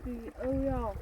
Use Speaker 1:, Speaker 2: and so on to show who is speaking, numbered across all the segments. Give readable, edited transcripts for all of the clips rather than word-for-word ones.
Speaker 1: Oh ja.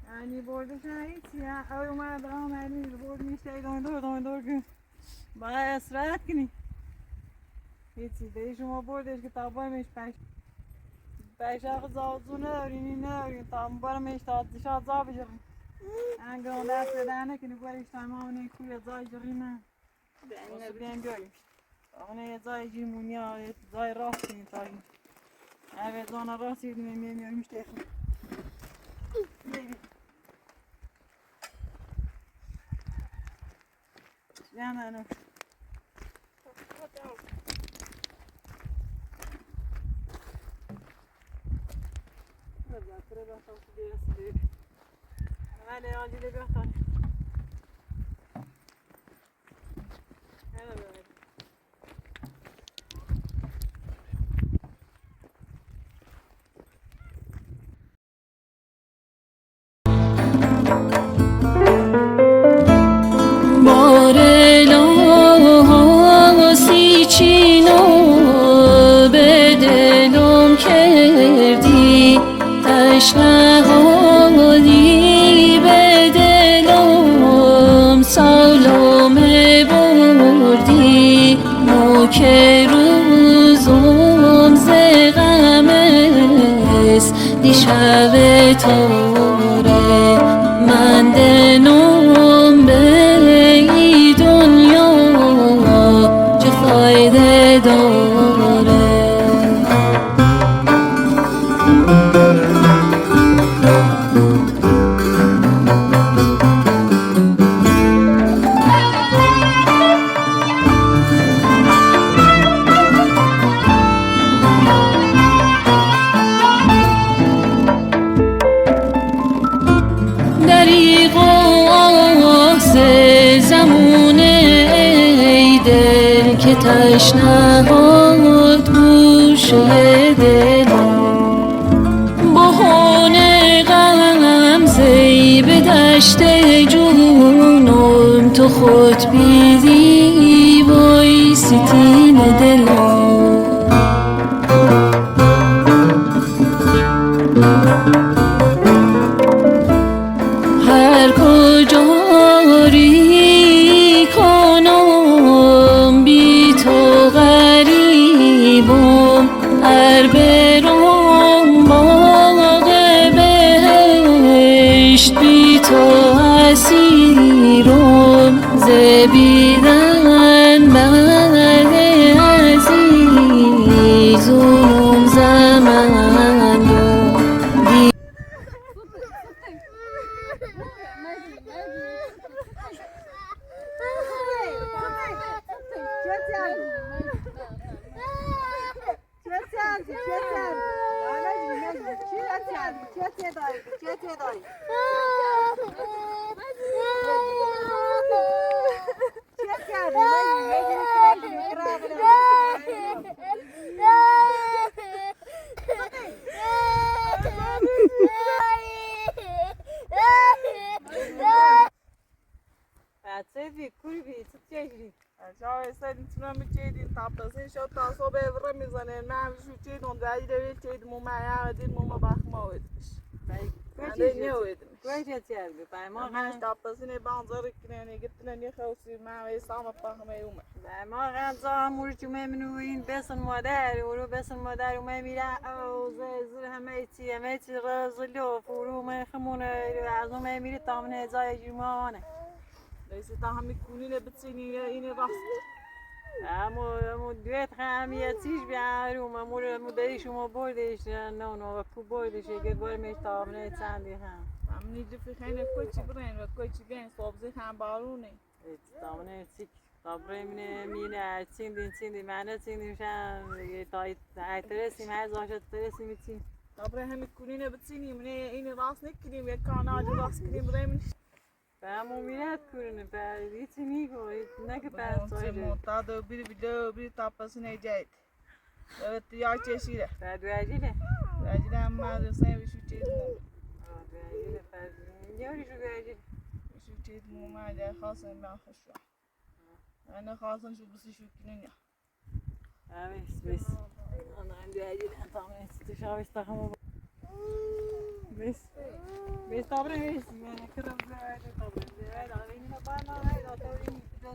Speaker 1: 1000 يعني بردش هیچی او اومد آمدی برد میشه دور دور دور که باید اسرائیل کنی هیچی دیگه شما بردش که تابای میش پنج پنج آخ زاوزونه دارینی ندارین تا مبارم میش تا دیشا زا بجرین انگار دست بدنه کنی برش تمام کوی زای جرینه بیان بیاییم اونه یه زای جیمونیا زای راست کنی تا اوه زانا راست می‌دونیم میاریمش تخم نه نه
Speaker 2: تشنه به دلم سلام بردی مو که روزم ز غمست دیشب تاره من دنم به ای دنیا چه فایده داره. که تشنه هات گوشه دلم خود بیدی وای ستین دلم. هر کجا ری کنم بی تو غریبم، ار برم باغ بهشت بی تو اسیرم. ز بیدن بعد عزیزم زمندم.
Speaker 1: ما غذا مورچ ممنوعین بسن مادر ورو بسن مادر و میره او زر همه چی رزلو فرو ما خمونه از ما میره تامنه جای جمانه
Speaker 3: لیسی تا همی کونینه بچینی اینه راست
Speaker 1: امو دویت خامیه چیش بیارو مامور مدری شما بردش نه نه کو بردش که بار میش تامنه چندی هم
Speaker 3: امنی دفی خینه کوچی برین و کوچی بین سبزی هم بارونه
Speaker 1: تامنه چیک طبره مینه چیندین چیندین معنی چیندین شان تا ترسیم هر زاشت ترسیم چین
Speaker 3: طبره همی کونینه بچینیم نه اینه راست نکنیم یک کانال راست کنیم بریم
Speaker 1: فهمو میرد کورنه فهیچی نیگو نگه پس
Speaker 3: معتاد bir video bir tapasına icait. Evet ya çeşide.
Speaker 1: Duacile.
Speaker 3: Duacile ama sen bir şu çeşit mu?
Speaker 1: Duacile ne şu duacile?
Speaker 3: Şu çeşit mu ma da خاصن ben خشوا. أنا خاصن شو بس شو كنيا.
Speaker 1: Evet بس. أنا عندي duacile tamam استشاوي استخمو. بس بس طبعا بس يعني كده طبعا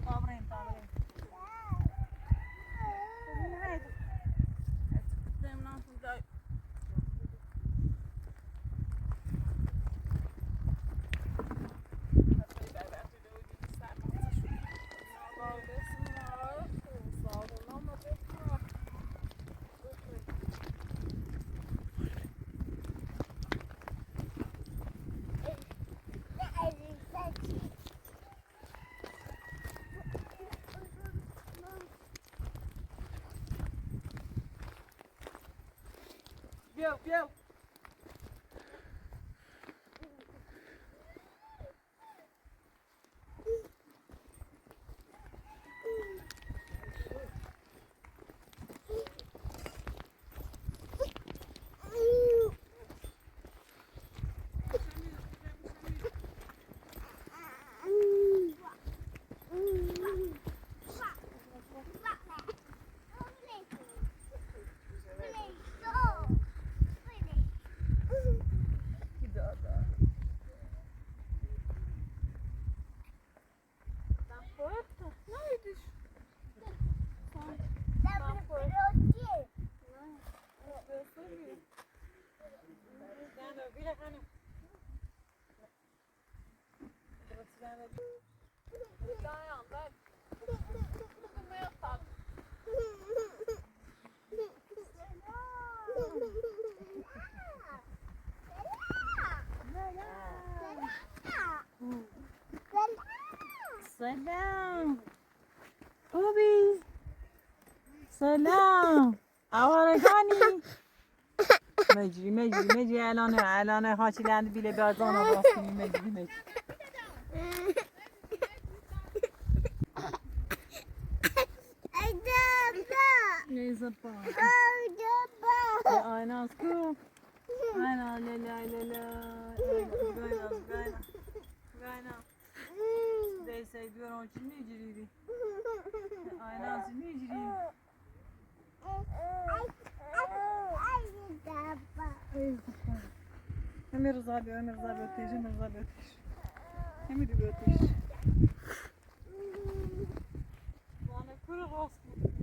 Speaker 1: طبعا
Speaker 3: بیا بیا
Speaker 1: سلام خوبی؟ سلام آوارگانی مجری مجری مجری الان الان خاچیلند بیله بازان آواز مجری مجری دوران چی می‌گیری؟ آینه چی می‌گیری؟ همین رضا بیا، همین رضا بیا تیش، همین رضا بیا تیش، همین بیا تیش. وانه کور راست بود.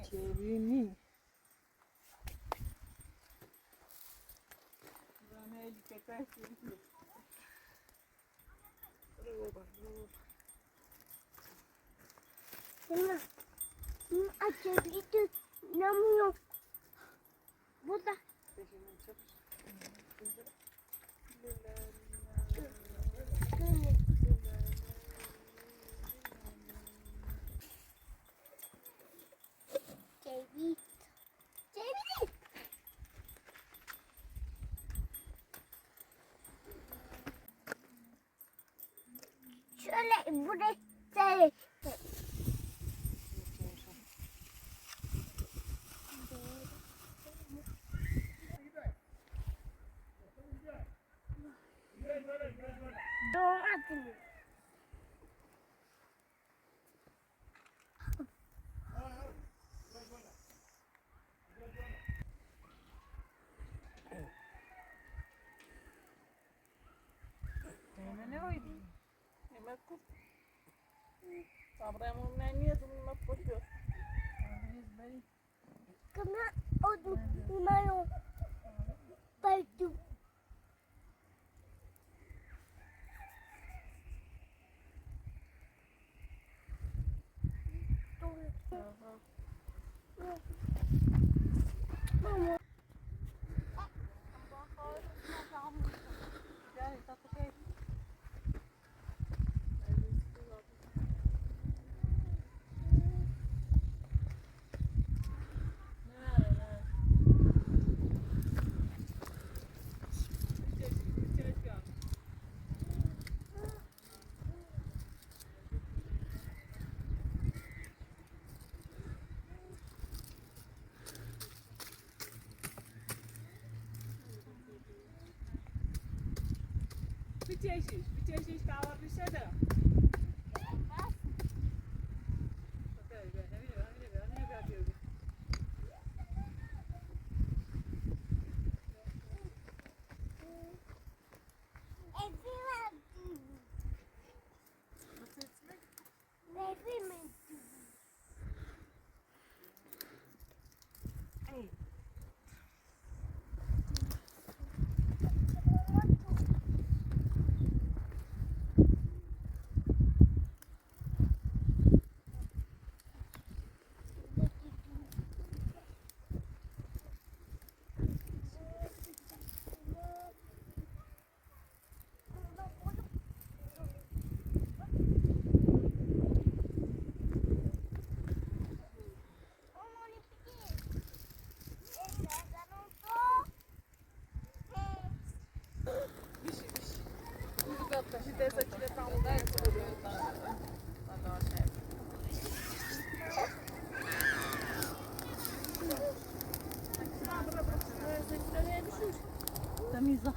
Speaker 1: Çevrimi. بتشيش تعور بالشجرة. تميزة.